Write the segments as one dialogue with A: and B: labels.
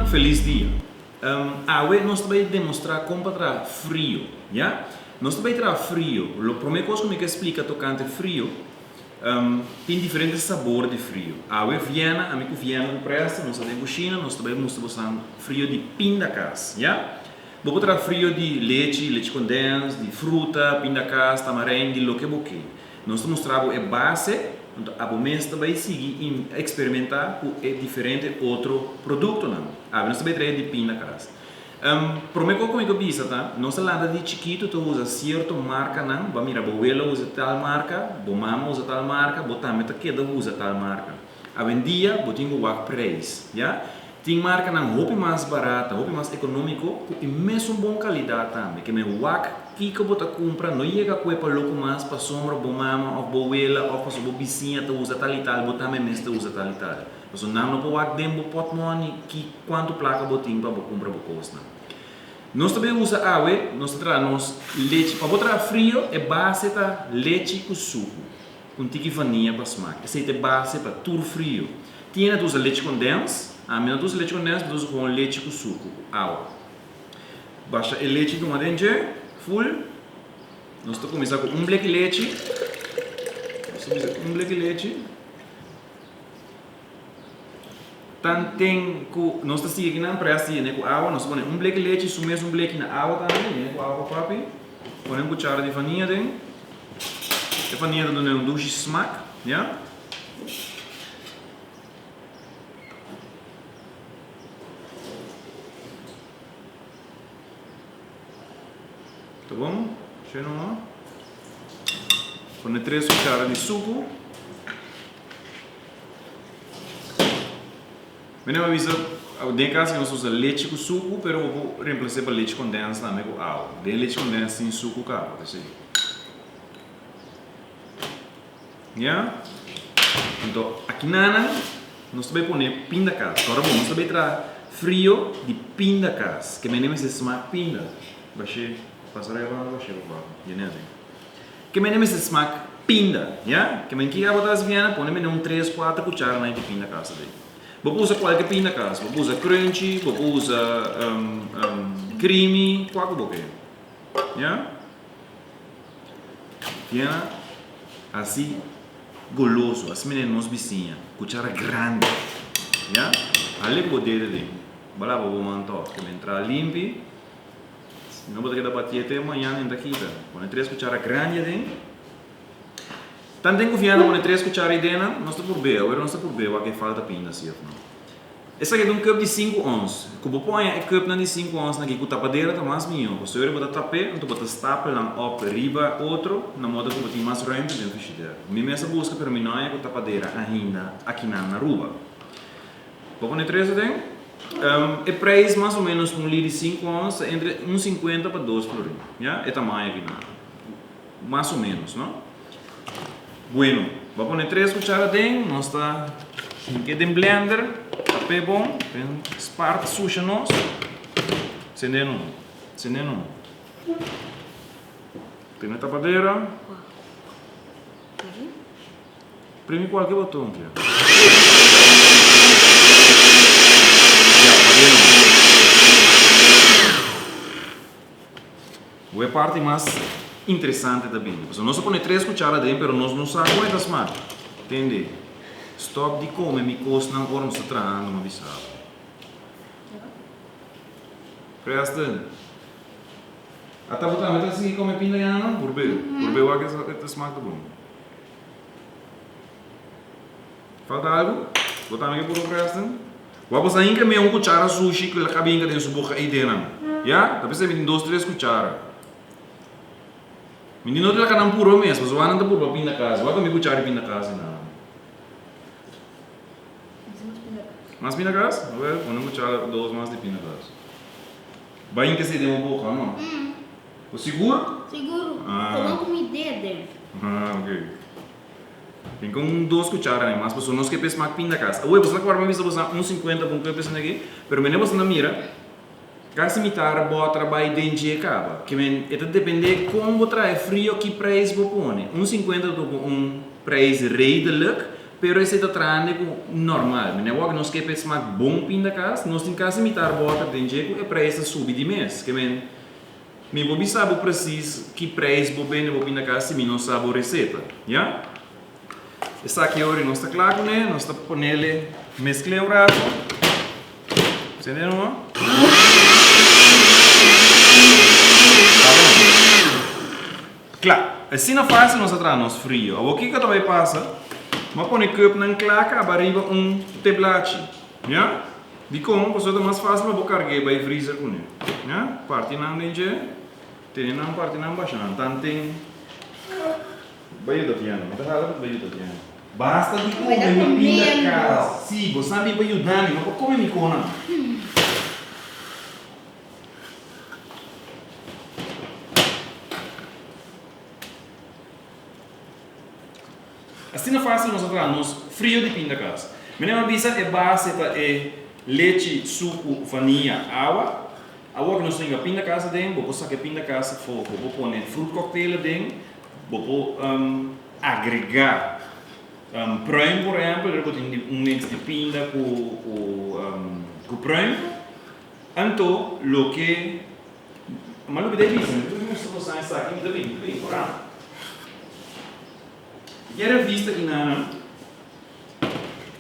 A: Amigonan felis dia. Awe nos ta bay demostra con pa traha frio, ya. Nos ta bay traha frio. Lo prome cos cu mi ke splica tocante frio, tin diferente sabor di frio. Awe Vienna, ami cu Vienna cu Presta nos ta den cushina, nos ta bay mustra bosan frio di pindakaas, ya. Bo por traha frio di lechi, lechi condens, di fruta, pindakaas, tamarijn, di loke bo ke. Nos ta mustra bo e base, anto abo mes ta bai sigui i eksperimenta ku e diferente otro produktonan. Awe nos ta bai trae di pindakaas. Prome kos ku mi ta bisa ta, nos a lanta di chikitu ta usa sierto markanan, bo a mira bo welo a usa tal marka, bo mama a usa tal marka, bo tambe ta keda usa tal marka. Awendia bo tin ku wak preis, ya. Tin markanan hopi mas barata, hopi mas ekonómiko ku e mesun bon kalidat tambe. Ke men wak kiko bo ta kumpra, no yega ku e pa loko mas pasobra bo mama òf bo wela òf pasobra bo bisiña ta usa tal i tal, bo tambe mester usa tal i tal. Pasobra nan no por wak den bo pòtmòni ki kuantu plaka bo tin pa bo kumpra bo kosnan. Nos ta bin usa awe, nos ta traha nos lechi. Pa bo traha frio e base ta lechi ku suku. Un tiki vania pa smak. Esei ta e base pa tur frio. Tin hende ta usa lechi kondens, ami no ta usa lechi kondens, mi ta usa gewoon lechi ku suku, ku awa. Basha e lechi tuma den dje, ful. Nos ta kuminsá ku un bleki lechi. Nos ta kuminsá ku un bleki lechi. Tanten ku nos ta sigui akinan, prei a sigui yene ku awa. Nos ta pone un bleki lechi, su mes un bleki na awa tambe, yene ku awa pa papi. Pone un kuchara di vania den. E vania ta duna un dushi smak, ya. Ta bon? Sheno no? Pone tres kuchara di suku. Mi no a bisa, den e cas nos usa lechi cu sucu, pero bo por reemplace pa lechi condens tambe cu awa. Den lechi condens tin sucu caba, p'esey. Ya? Anto, akinanan nos ta bay pone pindakaas. Ora bon, nos ta bay traha frio di pindakaas. Ke mende mester smak pinda. Bashe, pasa riba banda bashe por favor. Yene aden. Ke mende mester smak pinda, ya? Ke men kiko abo ta hasi biena, pone mende un tres, kuater kuchara na e di pindakaas aden. Bo por usa kualke pindakaas. Bo por usa crunchy, bo por usa creamy, kua ku bo ke. Ya? Biena hasi goloso, hasi mende nos bisiña, kuchara grandi, ya? Hale ku bo dedo aden, bo laba bo man tòg, ke men traha limpi. Si no bo ta keda batié te mañana e ta kita. Pone tres kuchara grandi aden. Tanten ku Viana pone tres kuchara ei den, nos ta purb'é. Awor nos ta purb'é wak e falta pinda si òf no. Esaki ta un cup di sinku ons. Ku bo por haña e cupnan di sinku ons nan aki ku tapadera ta mas mihó. Pasobra bo ta tap'é anto bo ta stapel nan òp riba otro na moda ku bo tin mas ruimte den frishider. Mi mes a buska pero mi no haña ku tapadera ainda akinan na Aruba. Bo pone tres aden. E prijs mas o menos pa un lir di sinku ons ta entre un sinkuenta pa dos florin. Ya, e tamaño aki nan. Mas o menos, no? Bueno, bo a pone tres kuchara aden, nos ta hink'e den blender, tap'e bon, den spart susha nos. Sende no, sende no. Tene tapadera. Primi kualke boton kia. Ya, pabia no. Bo e parti mas interesante ta bini. Pasobra nos a pone tres kuchara aden pero nos no sa kon e ta smak. Tende, stop di kome mi kosnan ora nos ta trahando, mi a bisa bo. Preston, ata bo tambe ta sigui kome pinda yana? Purbe, purbe wak e ta smak ta bon. Falta algu? Bo tambe ke puru Preston? Wak bo sa hinka mi un kuchara sushi ku el a kaba hinka den su boka ei denan. Ya? Ta p'esei mi tin dos tres kuchara. Mi no ta laga nan purba mes, pasobra nan ta purba pinda kas. Wak mi kuchara di pinda kas ei nan. Mas pinda kas? Awel, pone un kuchara dos mas di pinda kas. Bai hinka esei den bo boka, no? Bo sigur?
B: Sigur. Komo ku mi dede.
A: Ah, ok. Tin con un dos cuchara nen mas pasobra nos ke pes smak pindakas. Awor boso ta acorda mi bisa boso un 50 pa un cuerpo esaki aki, pero mene boso ta mira casi mitar boter a bay den dje caba. Ke men e ta depende con bo traha e frio ki prijs bo pone. Un 50 ta un prijs redelijk. Pero esei ta trahande ku normal. Mi wak nos ke p'e smak bon pindakaas, nos tin kasi mitar bòter den dje ku e preis ta subi di mes. Ke men, mi por bisa bo presis ki preis bo bende bo pindakaas si mi no sa bo reseta. Ya? Esaki ora nos ta kla kuné, nos ta ponele meskl'é un rato. Sende no? Ta bon. Kla. Asina fácil nos a traha nos frio. Awor kiko ta bai pasa? Bo a pone cupnan kla kaba riba un teblachi. Ya? Dikon? Pasobra ta mas fácil pa bo karg'é bai freezer kuné. Ya? Parti nan den dje, tene nan, parti nan, basha nan. Tanten bai yuda Tiana. Mi ta hala pa bai yuda Tiana. Basta di kome mi pinda kas. Si, bo sa mi pa yuda mi, no pa kome mi konan. Asina fácil nos a traha nos frio di pindakaas. Meneer a bisa e base ta e lechi, suku, vania, awa. Awor ku nos tin pindakaas aden, bo por saka e pindakaas afó, bo por pone fruit cocktail aden, bo por agregá pruim por ehèmpel, bo tin un mix di pinda ku pruim. Anto loke Ma loke ta e bisa, mi ta gusta pa sa esaki, mi ta bin, mi ta bin por amo. E revista aki nan,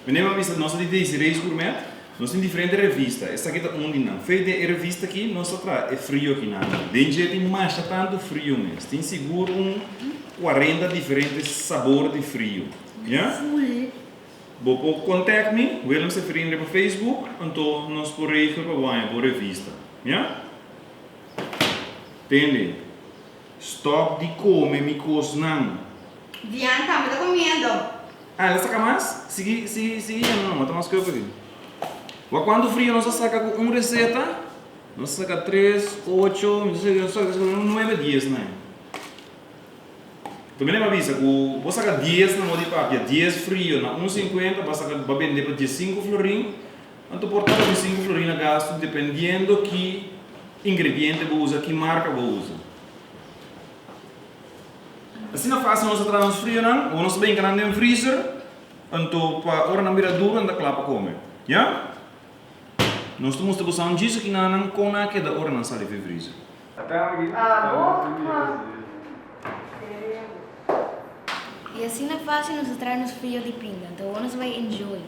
A: meneer a bisa nos ta di Desiree's Gourmet, nos tin diferente revista, esaki ta un di nan. Fe den e revista aki nos ta traha e frio aki nan. Den dje tin masha tantu frio mes, tin sigur un 40 diferente sabor di frio, ya. Bo por contact mi, Willem Seferin riba Facebook, anto nos por regel pa bo haña bo revista. Ya? Tende, stop di come mi cosnan.
C: Dian tambe ta comiendo.
A: Ah, el a saca mas? Sigui, sigui, sigui yendo no, ta mas cuerpo aki. Wak cuanto frio nos a saca cu un receta? Nos a saca tres, ocho, mi ta saca, nos a saca nuebe, dies na. Tambe nan a bisa ku bo saka dies na modo di papia, dies frio na un sinkuenta, bo a saka bo a bende pa diesinku florin, anto por ta di sinku florin a gastu dependiendo ki ingrediente bo usa, ki marka bo usa. Asina fásil nos a traha nos frionan, awor nos ta benka nan den freezer, anto pa ora nan bira duru nan ta kla pa kome. Ya? Nos ta mustra bo sa un djis aki nan kon nan a keda ora nan sali for freezer.
B: Y asina fácil nos a trae nos frio di pinda, anto awor nos bai enjoy.